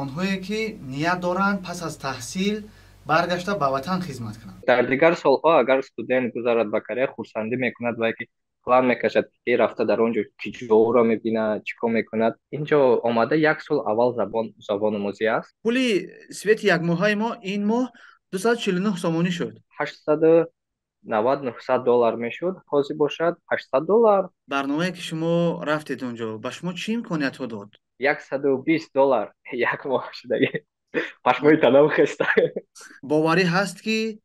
Онҳое ки ният доранд, пас аз таҳсил баргашта ба ватан хизмат кунанд. Дар дигар солҳо агар студент гузарад ба Корея, хурсандӣ мекунад ва ки план мекашад, ки рафта дар он ҷо чӣ ҷоро мебинад, чӣ кор мекунад. Инҷо омада як сол аввал забономӯзӣ аст. Пули свети якмоҳаи мо ин моҳ 249 сомонӣ шуд. 890, 900 доллар мешуд, ҳозир бошад 800 доллар. Барномае ки шумо рафтед, он ҷо ба шумо чӣ имкониятҳо дод? 120 доллар як моҳ шудагӣ, пашмои танам хеста. Боварӣ ҳаст, ки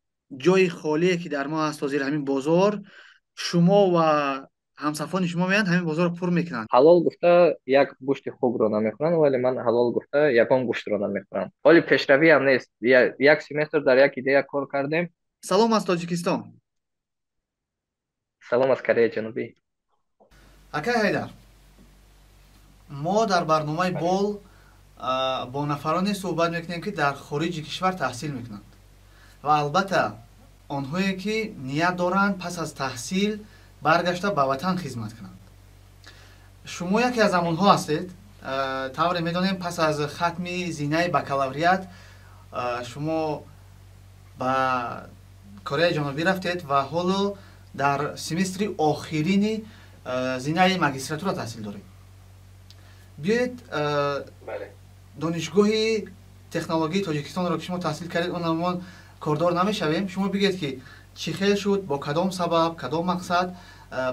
ҷои холие ки дар мо ҳаст ҳозир, ҳамин бозор, шумо ва ҳамсафони шумо меянд, ҳамин бозорро пур мекунанд. Ҳалол гуфта як гӯшти хукро намехӯранд, вале ман ҳалол гуфта ягон гӯштро намехӯрам. Ҳоли пешравиам нест, як семестр дар як идея кор кардем. Салом аз Тоҷикистон. Салом аз Кореяи Ҷанубӣ. Акай Ҳайдар, мо дар барномаи Бол бо нафароне суҳбат мекунем, ки дар хориҷи кишвар таҳсил мекунанд ва албатта онҳое ки ният доранд, пас аз таҳсил баргашта ба ватан хизмат кунанд. Шумо яке аз ҳамонҳо ҳастед. Тавре медонем, пас аз хатми зинаи бакалавриат шумо ба Кореяи Ҷанубӣ рафтед ва ҳоло дар семестри охирини зинаи магистратура таҳсил доред. Биёед, Донишгоҳи технологияи Тоҷикистонро, ки шумо таҳсил кардед, он кордор намешавем. Шумо бигӯед, ки чӣ хел шуд, бо кадом сабаб, кадом мақсад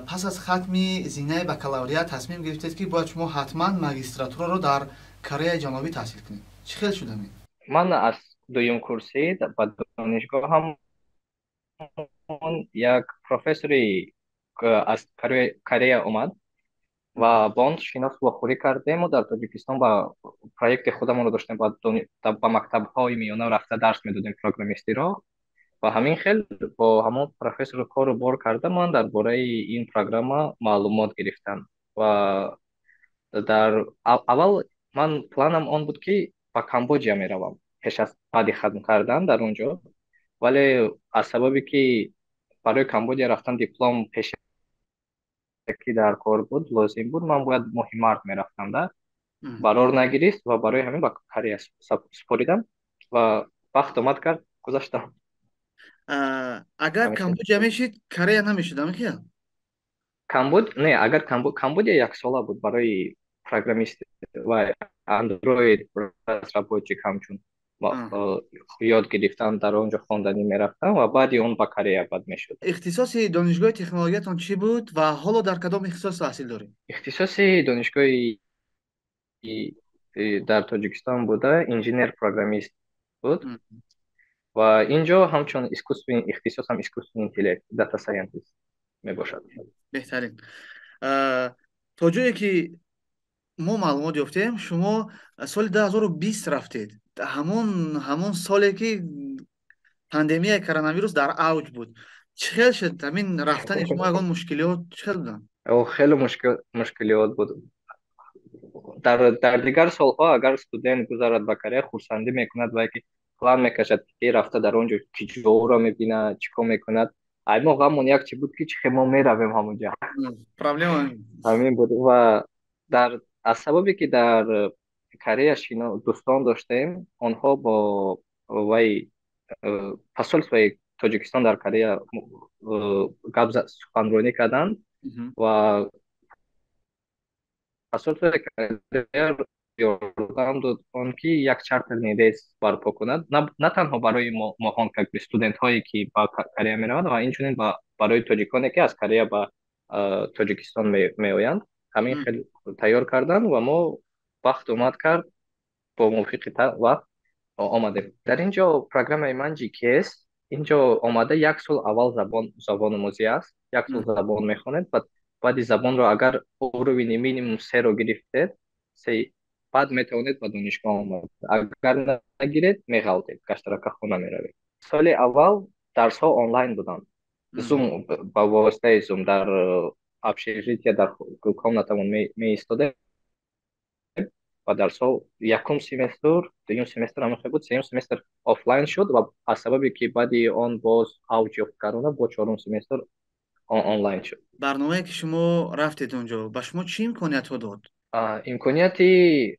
пас аз хатми зинаи бакалавриат тасмим гирифтед, ки бояд шумо ҳатман магистратураро дар Кореяи Ҷанубӣ таҳсил кунед? Чӣ хел шуд ҳамин? Ман аз дуюм курсӣ ба донишгоҳам як профессори аз Корея омад ва бо он шинос вохӯрӣ кардему. Дар Тоҷикистон ба проекти худамонро доштем, ба мактабҳои миёна рафта дарс медодем программистиро. Ва ҳамин хел бо ҳамон профессор кору бор карда, ман дар бораи ин программа маълумот гирифтам. Ва дар аввал ман планам он буд, ки ба Камбоҷия меравам пеш аз баъди хатм кардан дар он ҷо, вале аз сабабе ки барои Камбоҷия рафтан диплом пешакӣ дар кор буд, лозим буд, ман бояд моҳи март мерафтам, да барор нагирист ва барои ҳамин ба Корея супоридам ва вақт омад кард, гузаштам. Агар Камбоҷия мешид, Корея намешуд, амихел? Камбуд не, агар Камбоҷия яксола буд барои программист ва Андроид разработчик, ҳамчун ёд гирифтан, дар он ҷо хонданӣ мерафтам ва баъди он ба Корея бад мешуд. Ихтисоси донишгоҳи технологиятон чӣ буд ва ҳоло дар кадом ихтисос таҳсил доред? Ихтисоси донишгоҳи дар Тоҷикистон буда инженер программист буд ва инҷо ҳамчун искусственный ихтисосам искусственный интеллект, data scientist мебошад. Беҳтарин. То ҷое ки мо маълумот ёфтем, шумо соли 2020 рафтед, ҳамон соле ки пандемияи коронавирус дар авҷ буд. Чӣ хел шуд ҳамин рафтани шумо? Ягон мушкилиёт чӣ хел буданд? Хеле мушкилиёт буд. Дар дигар солҳо агар студент гузарад ба Корея, хурсандӣ мекунад ва ки план мекашад, ки рафта дар он ҷо чӣ ҷоро мебинад, чӣ кор мекунад. Ай мо ғаммон як чӣ буд, ки чӣ хел мо меравем ҳамонҷа. Проблема. Ҳамин буд. Ва дар аз сабабе ки дар Корея дӯстон доштем, онҳо бо вай посольствои Тоҷикистон дар Корея гап суханронӣ карданд ва посольствои Корея ёрдам дод он ки як чартерный рейс барпо кунад, на танҳо барои моҳон, как студентҳое ки ба Корея мераванд, ва инчунин барои тоҷиконе ки аз Корея ба Тоҷикистон меоянд. Ҳамин хел тайёр карданд ва мо вақт омад кард, бо мувофиқи вақт омадем. Дар ин ҷо программаи ман GKS. Инҷо омада як сол аввал забономӯзӣ аст, як сол забон мехонед. Баъди забонро агар уровени минимум серо гирифтед, се, баъд метавонед ба донишгоҳ омад. Агар нагиред, меғалтед, гаштарака хона меравед. Соли аввал дарсҳо онлайн буданд, Зум, ба воситаи Зум дар общежитие, дар комнатамон меистодем ва дарсҳо якум семестр, дуюм семестр ҳамин буд, сеюм семестр офлайн шуд ва аз сабабе ки баъди он боз авҷ ёфт корона, бо чорум семестр онлайн шуд. Барномае ки шумо рафтед, он ҷо ба шумо чӣ имкониятҳо дод? Имконияти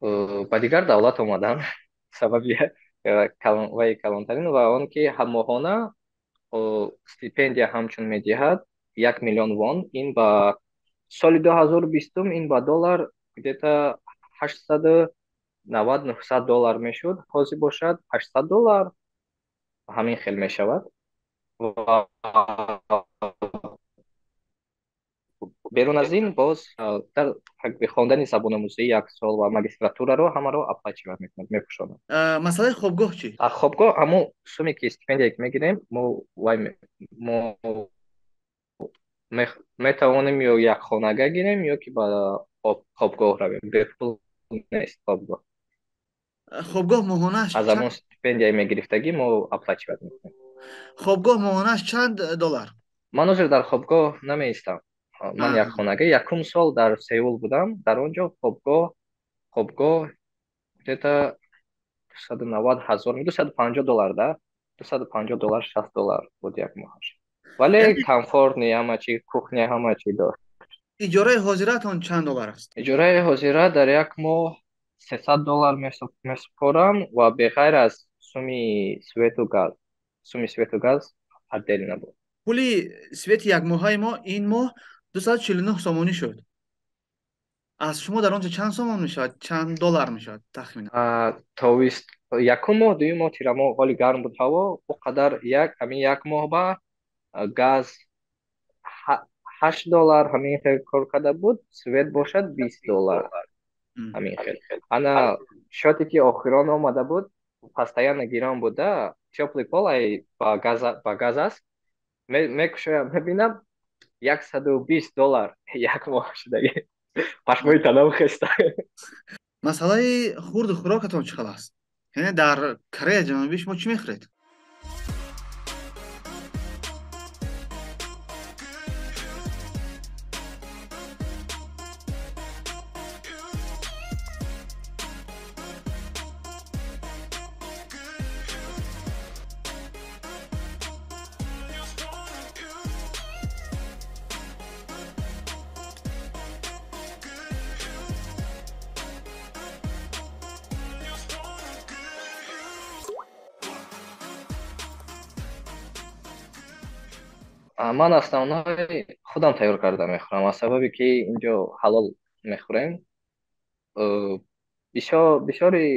Ба дигар давлат омадан сабаби ваи калонтарин ва он ки моҳона стипендия ҳамчун медиҳад 1 миллион вон, ин ба соли 2020 ин ба доллар где-то 890, 900 доллар мешуд, ҳозир бошад 800 доллар ҳамин хел мешавад. Ва берун аз ин боз дар хондани забономӯзӣ як сол ва магистратураро ҳамаро оплачивать мекунад, мепӯшонад. Масъалаи хобгоҳ чӣ? Хобгоҳ ҳамун суме ки стипендия ки мегирем, мо вай мо метавонем ё як хонага гирем, ё ки ба хобгоҳ равем, бепул нест хобгоҳ. Хобгоҳ моҳонааш аз ҳамон стипендияи мегирифтагӣ мо оплачивать мекунем. Хобгоҳ моҳонааш чанд доллар? Ман ҳозир дар хобгоҳ намеистам, ман як хонага. Якум сол дар Сеул будам, дар он ҷо хобгоҳ где-то 290 ҳазор, 250 доллар да, 250 доллар, 60 доллар буд як моҳаш, вале комфортный, ҳама чи, кухня, ҳама чи дошт. Иҷораи ҳозиратон чанд доллар аст? Иҷораи ҳозира дар як моҳ 300 доллар месупорам ва беғайр аз суми свету газ, суми свету газ отдельно буд. Пули свети якмоҳаи мо ин моҳ 249 сомонӣ шуд. Аз шумо дар он ҷо чанд сомон мешавад, чанд доллар мешавад тахминан? Тобист якум моҳ, дуюм моҳ, тирамоҳ ҳоли гарм буд ҳаво, о қадар як ҳамин як моҳ ба газ 8 доллар ҳамин хел кор карда буд, свет бошад 20 доллар ҳамин хел. Ана счёте ки охирон омада буд, постоянно гирон буда, тёплый пол ай ба газ аст, мекушоям, мебинам 120 доллар як моҳ шудагӣ, пашмои танам хеста. Масъалаи хурду хӯрокатон чӣ хел аст? Яъне дар Кореяи Ҷанубӣ шумо чӣ мехӯред? Ман основной худам тайёр карда мехӯрам, аз сабабе ки инҷо ҳалол мехӯрем. Бисёри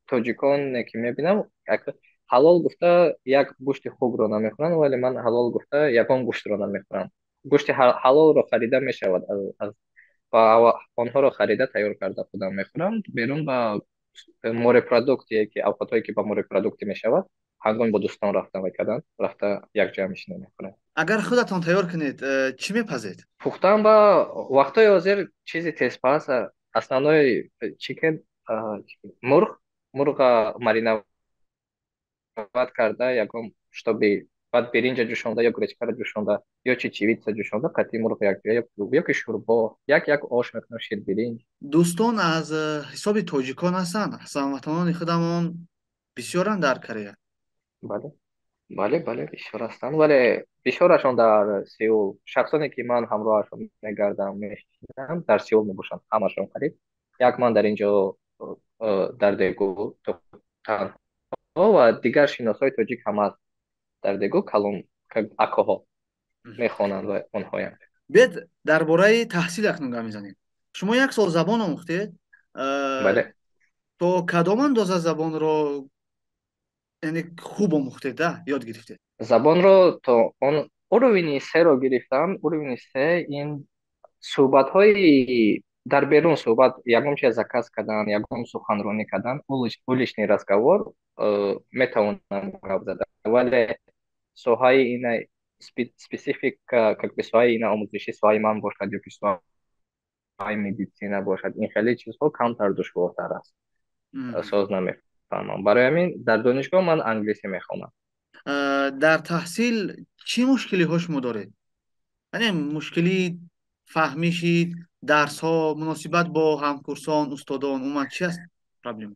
тоҷиконе ки мебинам, ҳалол гуфта як гӯшти хукро намехӯранд, вале ман ҳалол гуфта ягон гӯштро намехӯрам. Гӯшти ҳалолро харида мешавад ва онҳоро харида тайёр карда худам мехӯрам. Берун ба морепродукте ки авқотҳое ки ба морепродукте мешавад, ҳангоми бо дӯстон рафтан вай кардан, рафта якҷоя мешинем, мехӯрем. Агар худатон тайёр кунед, чӣ мепазед? Пухтан ба вақтҳои ҳозир чизи тезпаз, основной chicken, мурғ, мурға мариновать карда, ягон чтобы баъд биринҷа ҷӯшонда ё гречкаро ҷӯшонда ё чечевица ҷӯшонда, қатъи мурғ якҷоя ё ки шӯрбо, як як ош мекунам, ширбиринҷ. Дӯстон аз ҳисоби тоҷикон ҳастанд, ҳамватанони худамон бисёранд дар Корея? Бале, бале, бале, бисёр ҳастанд, вале бисёрашон дар Сеул. Шахсоне ки ман ҳамроҳашон мегардам, мешинам, дар Сеул мебошанд ҳамашон қариб. Як ман дар инҷо дар Дегу танҳо ва дигар шиносҳои тоҷик ҳам аст дар Дегу, калон акоҳо мехонанд ва онҳоям. Биёед дар бораи таҳсил акнун гап мезанем. Шумо як сол забон омӯхтед. Бале. То кадом андоза забонро яъне хуб омӯхтед, да, ёд гирифтед? Забонро то он уровени серо гирифтам. Уровени се ин суҳбатҳои дар берун, суҳбат, ягон чиз заказ кардан, ягон суханронӣ кардан, уличный разговор метавонам гап зада, вале соҳаи ина специфика, как бы соҳаи ина омӯзишӣ, соҳаи ман бошад ё ки соҳаи медицина бошад, ин хеле чизҳо камтар душвортар аст, соз намефаҳмам. Барои ҳамин дар донишгоҳ ман англисӣ мехонам. Дар таҳсил чӣ мушкилиҳо шумо доред? Яъне мушкилии фаҳмиши дарсҳо, муносибат бо ҳамкурсон, устодон, умуман чи аст проблема?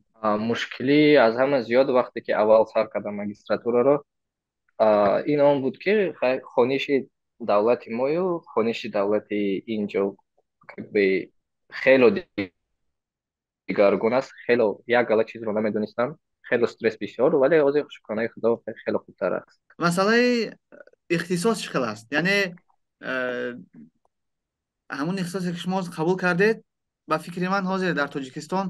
Мушкилӣ аз ҳама зиёд вақте ки аввал сар кардам магистратураро, ин он буд ки хониши давлати мою хониши давлати инҷо как бы Хело дигаргун аст, хело як гала чизро намедонистам, хело стресс бисёр, вале ҳозир, шукронаи Худо, хело хубтар аст. Масъалаи ихтисос чӣ хел аст? Яъне ҳамун ихтисосе, ки шумо қабул кардед, ба фикри ман, ҳозир дар Тоҷикистон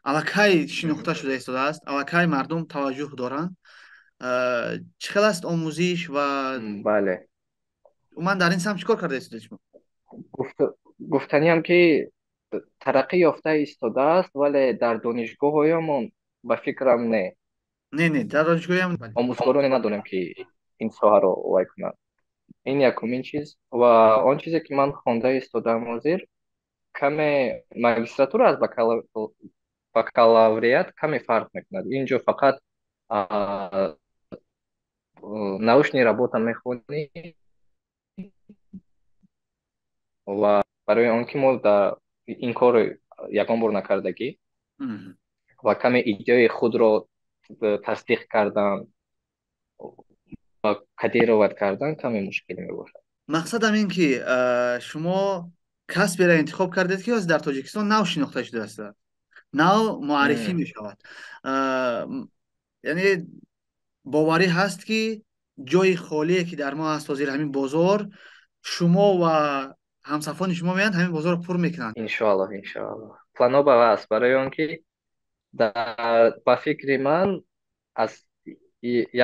аллакай шинохта шуда истодааст, аллакай мардум таваҷҷӯҳ доранд. Чӣ хел аст омӯзиш ва Бале. Умуман, дар ин самт чӣ кор карда истодаед шумо? Гуфтаниам, ки тараққӣ ёфта истодааст, вале дар донишгоҳҳоямон, ба фикрам, не. Не, дар донишгоҳам. Омӯзгороне надорем, ки ин соҳаро вай кунанд. Ин якумин чиз. Ва он чизе, ки ман хонда истодаам ҳозир, каме магистратура аз бакалавриат каме фарқ мекунад. Инҷо фақат научный работа мехонӣ ва барои он ки мо дар ин кор ягон бор накардагӣ ва каме идеяи худро тасдиқ кардан ва кодировать кардан каме мушкил мебошад. Мақсадам ин, ки шумо касберо интихоб кардед, ки ҳозир дар Тоҷикистон нав шинохта шудааст, нав муаррифӣ мешавад. Яъне боварӣ ҳаст, ки ҷои холие, ки дар мо ҳаст ҳозир, ҳамин бозор, шумо ва ҳамсафони шумо меянд, ҳамин бозорро пур мекунанд. Иншоаллоҳ, иншоаллоҳ. Плано ба аст, барои он ки ба фикри ман, аз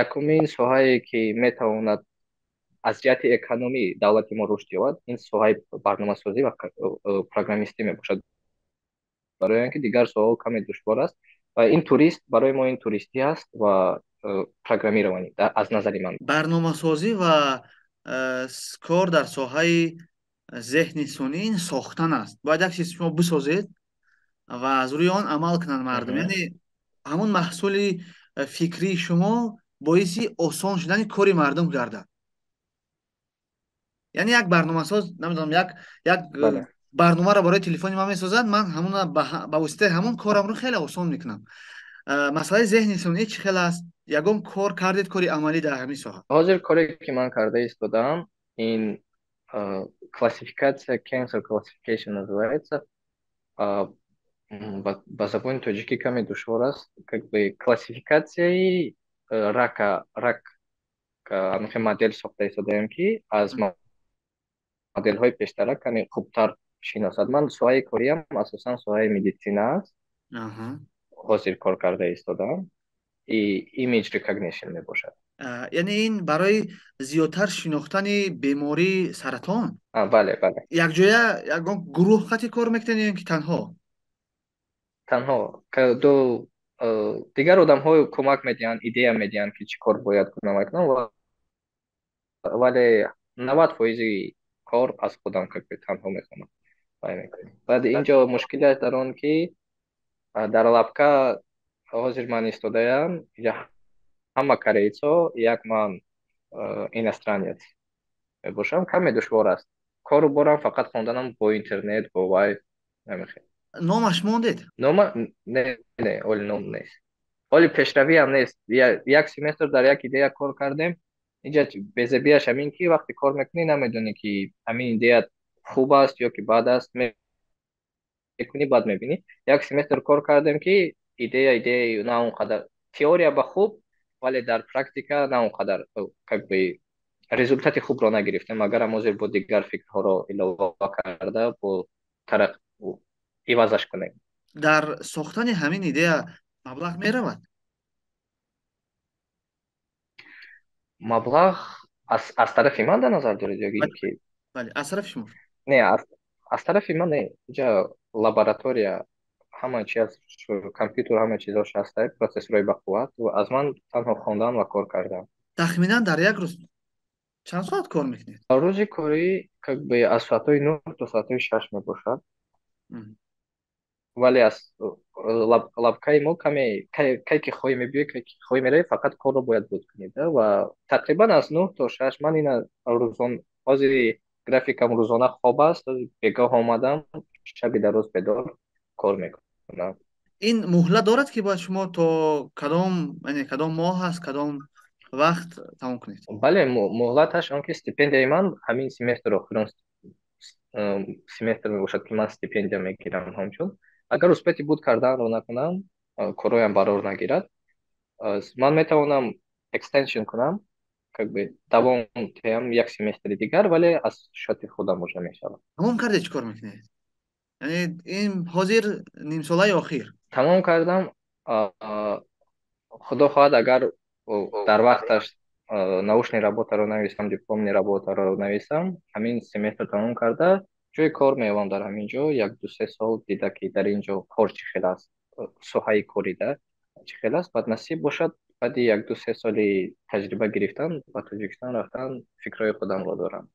якумин соҳае, ки метавонад аз ҷиҳати экономӣ давлати мо рушд ёбад, ин соҳаи барномасозӣ ва программистӣ мебошад, барои он ки дигар соҳаҳо каме душвор аст ва ин турист барои мо, ин туристӣ аст ва программирование, аз назари ман. Барномасозӣ ва кор дар соҳаи зеҳни сунъӣ ин сохтан аст. Бояд як чиз шумо бисозед ва аз рӯи он амал кунанд мардум. Яъне ҳамон маҳсули фикрии шумо боиси осон шудани кори мардум гардад. Яъне як барномасоз, намедонам, як барномаро барои телефони ман месозад, ман ҳамона ба воситаи ҳамон корамро хеле осон мекунам. Масъалаи зеҳни сунъӣ чӣ хел аст? Ягон кор кардед, кори амалӣ дар ҳамин соҳа? Ҳозир коре, ки ман карда истодаам, ин классификация, cancer classification называется. Ба забони тоҷикӣ каме душвор аст. Как бы классификатсияи рака, рак, ҳамин модель сохта истодаем, ки аз моделҳои пештара каме хубтар шиносад. Ман соҳаи кориам асосан соҳаи медицина аст. Ҳозир кор карда истодаам, image recognition мебошад. Яъне ин барои зиёдтар шинохтани бемории саратон? Бале. Якҷоя ягон гурӯҳ қати кор мекунед ё ин ки танҳо? Танҳо. Ду дигар одамҳо кӯмак медиҳанд, идея медиҳанд, ки чӣ кор бояд кунам, кунам, вале 90 фоизи кор аз худам, как бы танҳо мехонам. Баъд инҷо мушкилиаш дар он, ки дар лабка ҳозир ман истодаям, инҷа ҳама корейцо, як ман иностранец мебошам. Каме душвор аст кору борам, фақат хонданам бо интернет, бо вай намехел. Номаш мондед? Нома не, оли ном нест, оли пешравиам нест. Як семестр дар як идея кор кардем. Инҷа безебиаш ҳамин, ки вақте кор мекунӣ, намедонӣ, ки ҳамин идея хуб аст ё ки бад аст. Мекунӣ, баъд мебинӣ. Як семестр кор кардем, ки идеяи на он қадар, теория ба хуб, вале дар практика на он қадар, как бы результати хубро нагирифтем. Агарам ҳозир бо дигар фикрҳоро илова карда, бо тарақ ивазаш кунем. Дар сохтани ҳамин идея маблағ меравад? Маблағ аз тарафи ман дар назар доред ё ки? Бале, аз тарафи шумо. Не, аз тарафи ман не. Инҷа лаборатория, ҳама чи аз компютер, ҳама чизош ҳаста, процессорҳои бақувват. Аз ман танҳо хондан ва кор кардан. Тахминан дар як рӯз чанд соат кор мекунед? Рӯзи корӣ как бы аз соатҳои 9 то соатҳои 6 мебошад, вале аз лабкаи мо каме кай ки хоҳӣ мебиёӣ, кай ки хоҳӣ меравӣ, фақат корро бояд буд кунед. Ва тақрибан аз 9 то 6. Ман ина рӯзон, ҳозири графикам рӯзона хоб аст. Бегоҳ омадам, шаби дароз бедор кор мекунам. Ин муҳлат дорад, ки бояд шумо то кадом, яъне кадом моҳ аст, кадом вақт тамом кунед? Бале, муҳлаташ он, ки стипендияи ман ҳамин семестр охирон. Семестр мебошад, ки ман стипендия мегирам. Ҳамчун агар успеть буд карданро накунам, корҳоям барор нагирад, ман метавонам extension кунам, как бы давом диҳам як семестри дигар, вале аз счёти худам уже мешавад. Тамом карде, чӣ кор мекунед? Яъне ин ҳозир нимсолаи охир. Тамом кардам, худо хоҳад, агар дар вақташ научный работаро нависам, дипломный работаро нависам, ҳамин семестр тамом карда, ҷои кор меёбам дар ҳамин ҷо. Як ду се сол дида, ки дар ин ҷо кор чӣ хел аст, соҳаи корида чӣ хел аст, баъд насиб бошад, баъди як ду се соли таҷриба гирифтан, ба Тоҷикистон рафтан фикрҳои худамро дорам.